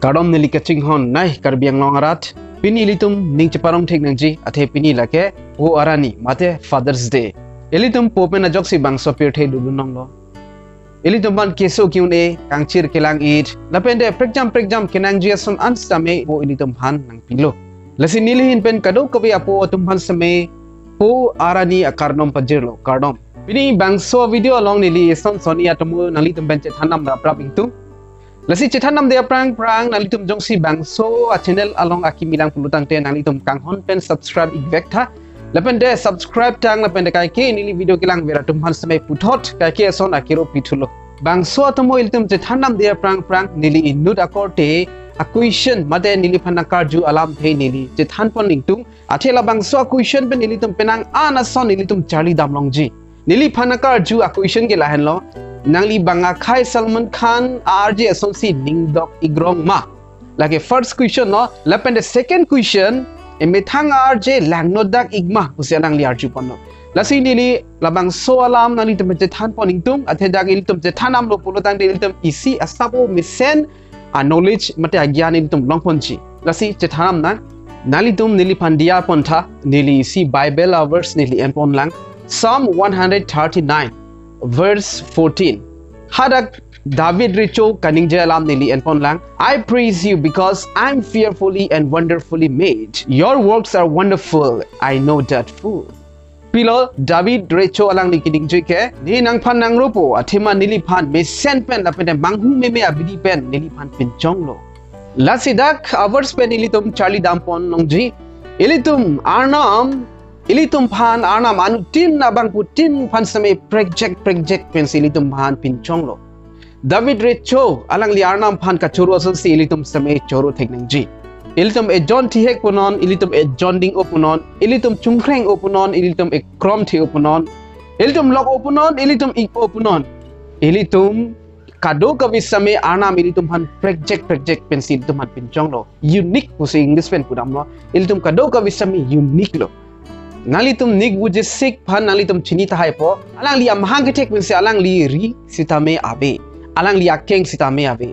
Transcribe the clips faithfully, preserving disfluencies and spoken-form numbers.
Kardom neli kachinghon nei Karbi Anglong arat. Pini ilitum ning cheparong thek nangji athe pini lake Po Arani mate Father's Day. Ilitum po pen ajoksi bangso pirthe dodun longlo. Ilitum aphan keso ke-un-e, kangchir kelang-et, lapen te prekjam prekjam kenangji ason an sitame po ilitum aphan nangpilo. Lasi neli ahin pen kadokave apo atum aphan sitame Po Arani akardom pajirlo, kardom. Pini bangso video along neli eson sonni atomo nanglitum pen chethan namde aphrang ingtung. Lasi chethan namde aphrang phrang nanglitum jongsi bangso a channel along akimi lang pulo tangte nanglitum kanghon pen subscribe ik vek tha. Lapen te subscribe tang lapen te kaike neli video kelangver atum aphan sitame puthot kaike eson akero pithulo. Bangso atomo ilitum chethan namde aphrang phrang neli inut akorte a question mate neliphan nangkarju alamthe neli chethan pon ingtung. Athe labangso a question pen ilitum penang an ason ilitum charli dam longji. Neliphan nangkarju a question ke lahenlo. Nangli bang akhai Salman Khan a R J asonsi ning dok ik rong ma? Lake first question lo. Lapen te second question, emethang a R J langno dak ik ma pusi alangli arju ponlo. Lasi neli labangso alam nanglitum pen chethan pon ingtung, athe dak ilitum chethan damlo pulo tangte ilitum isi asap o mesen a knowledge mate agyan ilitum long ponji. Lasi chethan dam nang. Nanglitum neliphan diya pon tha, neli isi Bible a verse neli en pon lang. Psalm one hundred thirty-nine, verse fourteen. Hadak David Recho kaningje alam neli en pon lang. "I praise you because I'm fearfully and wonderfully made. Your works are wonderful. I know that full." Pilo David Recho alangli kaningje ke, ne nangphan nangro po, athema neliphan mesen pen lapen te manghu meme abidi pen neliphan pinchonglo. Lasi dak a verse pen ilitum charli dam pon longji. Ilitum Arnam, ilitum aphan Arnam anuttin abangphutin aphan sitame prekjak prekjak pensi ilitum aphan pinchonglo. David Recho alangli Arnam aphan kachoro asonsi ilitum sitame choro thek nangji. Ilitum ejon thihek punon, ilitum ejon ding-o punon, ilitum chungkreng-o punon, ilitum ekromthe-o punon, ilitum lok-o punon, ilitum ik-o punon. Ilitum kadokave sitame Arnam ilitum aphan prekjak prekjak pensi ilitum aphan pinchonglo. Unique pusi English pen pudamlo. Ilitum kadokave sitame unique lo. Nanglitum Nick Vujicic aphan nanglitum chini tahai po. Alangli amahang kethek pensi alangli ri sitame ave. Alangli akeng sitame ave.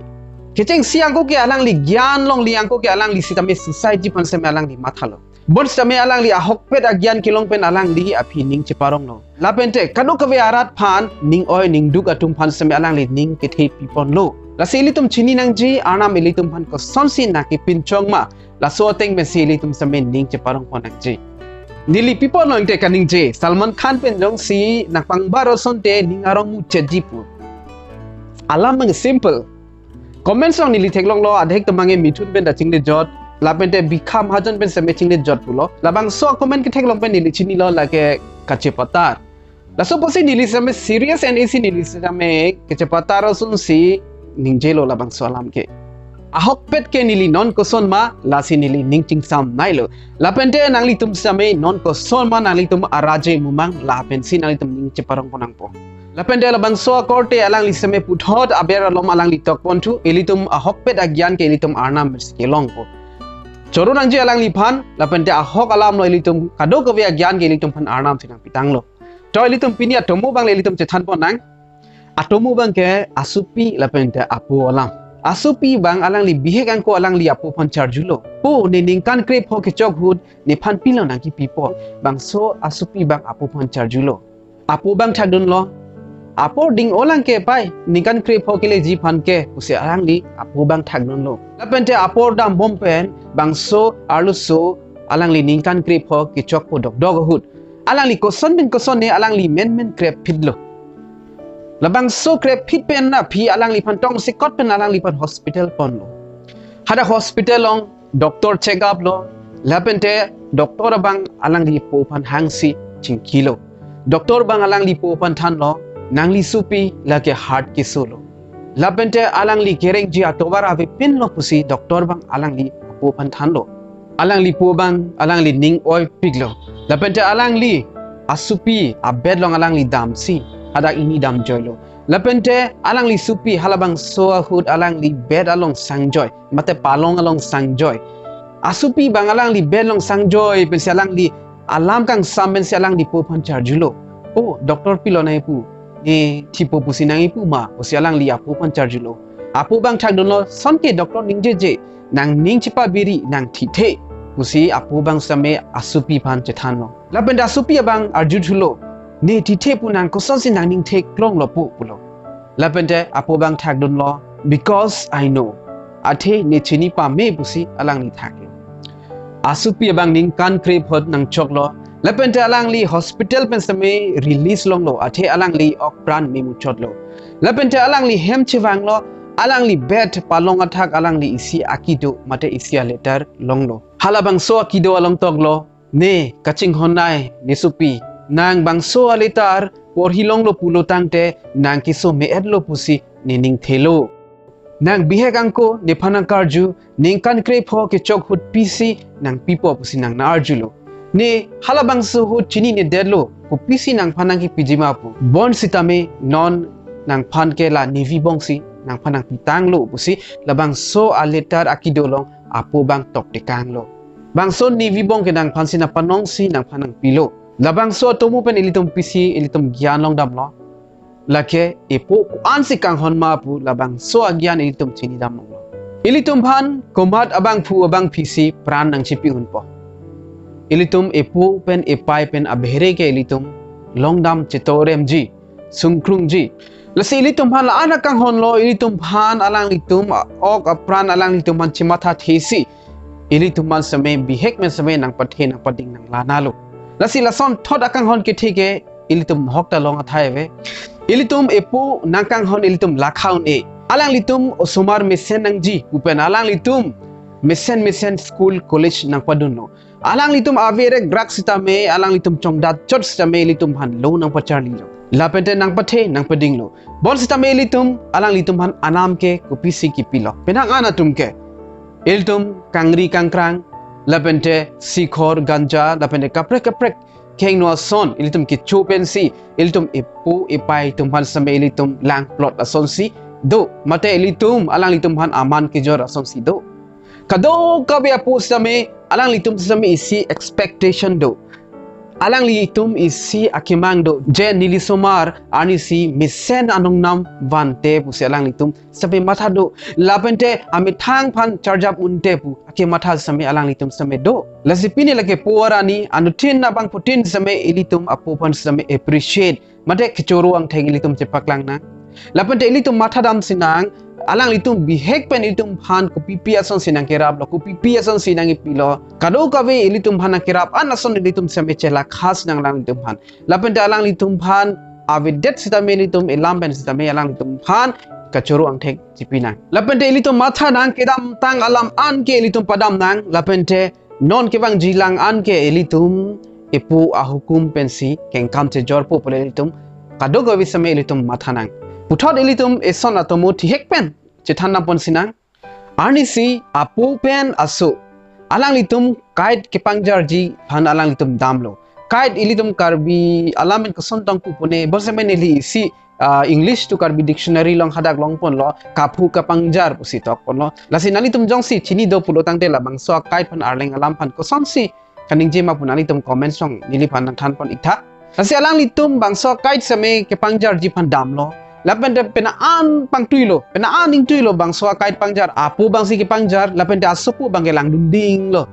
Kechengsi ako ke alangli gyan longle ako ke alangli sitame society aphan sitame alangli mathalo. Bonsitame alangli ahokpet agyan kelong pen alangli aphi ning cheparonglo. Lapen te kadokave arat aphan ning oi ning duk atum aphan sitame alangli ning kethe piponlo. Lasi ilitum chini nangji Arnam ilitum aphan kosonsi nangkepinchong ma. Laso ateng pensi ilitum sitame ning cheparong pon nangji. Neli pi pon nangte kaningje, Salman Khan pen jongsi nangpangbar asonte ning arong muchotji pu. Alam abang simple. Comment along neli theklonglo, adhek atum abang ke Mithun pen ta chinglejot, lapen te Bikha Mahajon pen sitame chinglejot pulo. Labangso comment ketheklong pen neli chinilo lake kachepatar. Laso apotsi neli sitame serious and isi neli sitame kachepatar asonsi ningjelo labangso alam ke. Ahokpet ke neli non koson ma, lasi neli ning chingsam nailo. Lapen te nanglitum sitame non koson ma nanglitum araje mumang lapensi nanglitum ning cheparong pon nangpo. Lapen te labangso akorte alangli sitame puthot aber alom alangli tok ponthu, ilitum ahokpet agyan ke ilitum Arnam pensi kelongpo. Choro nangji alangliphan, lapen te ahok alamlo ilitum kadokave agyan ke ilitum aphan Arnam si nangpitanglo. To ilitum pini atomo abang le ilitum chethan pon nang. Atomo abang ke asopi lapen te apo alam. Asopi abang alangli bihek angko alangli apo aphan charjulo. Po, ne ningkan krepho kechok ahut nephan pilo nangkepipo. Bangso asopi abang apo aphan charjulo. Apo abang thakdunlo. Apor ding-o lang ke pai, ningkan krepho keleji aphan ke, pusi alangli apo abang thakdunlo. Lapen te apor dambom pen, bangso arloso alangli ningkan krepho kechokpo dokdok ahut. Alangli koson pen koson ne alangli menmen krepphitlo. Labangso krepphit pen aphi alangliphan tongsekot pen alangliphan hospital ponlo. Hadak hospital along doctor check up lo. Lapen te doctor abang alangli apo aphan hangsi chingkilo. Doctor abang alangli apo aphan thanlo, nangli sopi lake heart kesolo. Lapen te alangli kerengji atovar avepinlo pusi doctor abang alangli apo aphan thanlo. Alangli apo abang alangli ning oipiklo. Lapen te alangli asopi a-bed along alangli damsi hadak ingni damjoilo. Lapen te alangli sopi halabangso ahut alangli bed along sangjoi, mate palong along sangjoi. Asopi abang alangli bed along sangjoi pensi alangli alam kangsam pensi alangli apo aphan charjulo. O, doctor pilo nangkipu? Ne thipo pusi nangkipu ma? Pusi alangli apo aphan charjulo. Apo abang thakdunlo, "Sonke doctor ningjeje, nangning chepabiri, nang thithe," pusi apo abang sitame asopi aphan chethanlo. Lapen ta asopi abang arjuthulo, "Ne thithe pu nang kosonsi nangning theklonglo po?" pulo. Lapen ta apo abang thakdunlo, "Because I know." Athe ne chini pame pusi alangli thaklo. Asopi abang ningkan krepho nangchoklo. Lapen ta alangli hospital pen sitame release longlo. Athe alangli ok pran memuchotlo. Lapen ta alangli hem chevanglo. Alangli bed palong athak alangli isi akido mate isi aletar longlo. Halabangso akido along toklo, "Ne kachinghon nai, ne sopi. Nang bangso aletar porhi longlo pulo tangte nang keso me-etlo pusi nening thelo. Nang bihek angko nephan nangkarju, ningkan krepho kechok ahut pisi nangpipo pusi nang nang-arjulo. Ne halabangso ahut chininedetlo, kopisi nangphan nangkipiji ma pu. Bonsitame non nangphan ke la Navy bongsi nangphan nangpitanglo pusi labangso aletar akido along apo abang toktekanglo. Bangso Navy bong ke nangphansi nangpanongsi nangphan nangpilo. Labangso atomo pen ilitum pisi ilitum gyan longdamlo. Lake epo ko-ansi kanghon ma pu labangso agyan ilitum chinidam longlo. Ilitum aphan komat abangphu abangphisi pran nangchepi-unpo. Ilitum epo pen epai pen abehere ke ilitum longdam chetoremji, sungkrungji. Lasi ilitum aphan la-an akanghonlo, ilitum aphan alanglitum ok apran alanglitum aphan chematha thesi ilitum aphan sitame bihek pen sitame nangpathe nangpading nanglanalo. Lasi lason thot akanghon kethe ke ilitum hokta long athai ave. Ilitum epo nangkanghon ilitum lakha un-e. Alanglitum osomar mesen nangji pu pen alanglitum mesen mesen school college nangpadunlo. Alanglitum ave rek rak sitame, alanglitum chongdat chot sitame ilitum aphan lo nangpacharlilo. Lapen ta nangpathe nangpadinglo. Bonsitame ilitum alanglitum aphan anam ke kopisi kipilo. Penang an atum ke ilitum kangri kangkrang, lapen ta sikhor, ganja, lapen ta kaprek kaprek kehingno ason ilitum kecho pensi ilitum epo epai atum aphan sitame ilitum langplot asonsi do. Mate ilitum alanglitum aphan aman kejor asonsi do. Kadokave apo sitame alanglitum sitame isi expectation do. Alanglitum isi akemang do. Je neli somar arnisi mesen anong nam vante pusi alanglitum sitame matha do. Lapen ta amethang aphan charjap unte pu akematha sitame alanglitum sitame do. Lasi pini lake po arni anuttin abangphutin sitame ilitum apo aphan sitame appreciate mate kechoro angthek ilitum chepaklang nang. Lapen ta ilitum mathadam sinang, alanglitum bihek pen ilitum aphan kopipi asonsi nangkeraplo, kopipi asonsi nangkipilo. Kadokave ilitum aphan nangkerap an ason ilitum sitame chelakha sinang alanglitum aphan. Lapen ta alanglitum aphan avedet sitame ilitum elam pen sitame alanglitum aphan kachoro angthek chepinang. Lapen ta ilitum mathanang, kedamtang alam an ke ilitum padamnang. Lapen ta non kevangjilang an ke ilitum epo ahukum pensi kengkam chejorpo pule ilitum kadokave sitame ilitum mathanang. Puthot ilitum eson atomo thihek pen chethan nampon sinang. Arnisi apo pen aso alanglitum kite kepangjarji aphan alanglitum damlo. Kite ilitum Karbi alam pen koson tong pu pune, bonsitame neli isi, ah, English to Karbi dictionary along hadak longponlo, kaphu kapangjar pusi tokponlo. Lasi nanglitum jongsi chini do pulo tangte labangso akite aphan Arleng alam aphan kosonsi kaningje ma pu nanglitum comment along neliphan nangthanpon iktha. Lasi alanglitum bangso akite sitame kepangjarji aphan damlo. Lapen ta penang an pangtuilo, penang an ingtuilo bangso akite pangjar. Apo abangsi kepangjar, lapen ta asopo abang ke langdundinglo.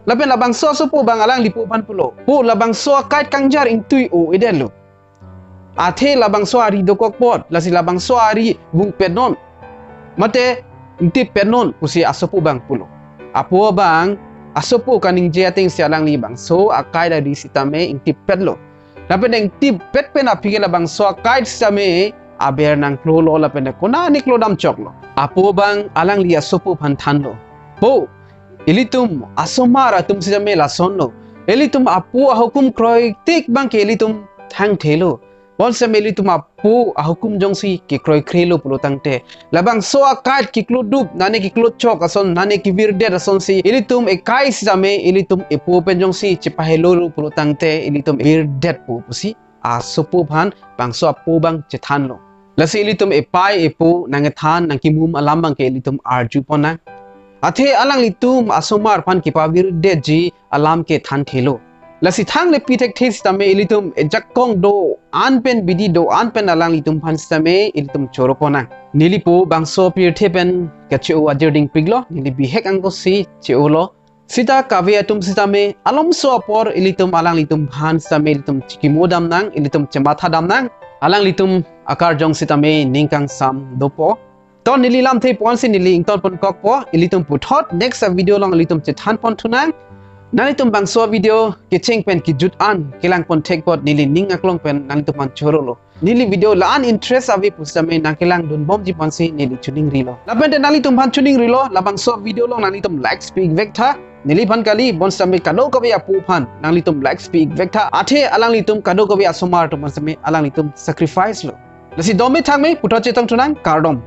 Lapen labangso asopo abang alangli po aphan pulo, "Po, labangso akite kangjar ingtui-o-edetlo. Athe labangso ari dokok apot, lasi labangso ari vungpetnon. Mate ingtippetnon," pusi asopo abang pulo. Apo abang asopo kaningje atengsi alangli bangso akite ari sitame ingtippetlo. Lapen ingtippet pen aphi ke labangso akite sitame aber nangklolo lapen konane klodam choklo. Apo abang alangli asopo aphan thanlo, "Po, ilitum asomar atum sitame lasonlo. Ilitum apo ahukum kroitik abang ke ilitum thangthelo. Bonsitame ilitum apo ahukum jongsi kekroikrelo pulo tangte, labangso akite keklodup, nane keklochok ason, nane kevirdet asonsi ilitum ekai sitame ilitum epo pen jongsi chepahelolo pulo tangte ilitum virdetpo," pusi asopo aphan bangso apo abang chethanlo. Lasi ilitum epai epo nangkethan nangkimum alam abang ke ilitum arjuponang. Athe alanglitum asomar aphan kepavirdetji alam ke thanthelo. Lasi thangle pi thekthe sitame ilitum ejakong do-an pen bidi do-an pen alanglitum aphan sitame ilitum choro ponnang. Neli po bangso pirthe pen kache-o ajir dingpiklo, neli bihek angosi che-olo. Sita kave atum sitame alomso apor ilitum alanglitum aphan sitame ilitum chikimo damnang, ilitum chematha damnang. Alanglitum akarjong sitame ning kangsam dopo. To neli lamthe ponsi neli ington ponkokpo, ilitum puthot next a video along ilitum chethan pon thunang. Nanglitum bangso video kecheng pen kejut an kelang pon thek apot neli ning aklong pen nanglitum aphan chorolo. Neli video la-an interest ave pusitame nangkelang dunbomji ponsi neli choningrilo. Lapen te nanglitum aphan choningrilo, labangso video along nanglitum likes pi-ik vek tha. Neliphan kali, bonsitame kadokave apo aphan nanglitum likes pi-ik vek tha. Athe alanglitum kadokave asomar atum aphan sitame alanglitum sacrifice lo. Lasi dome thangme, puthot chetong thunang, kardom.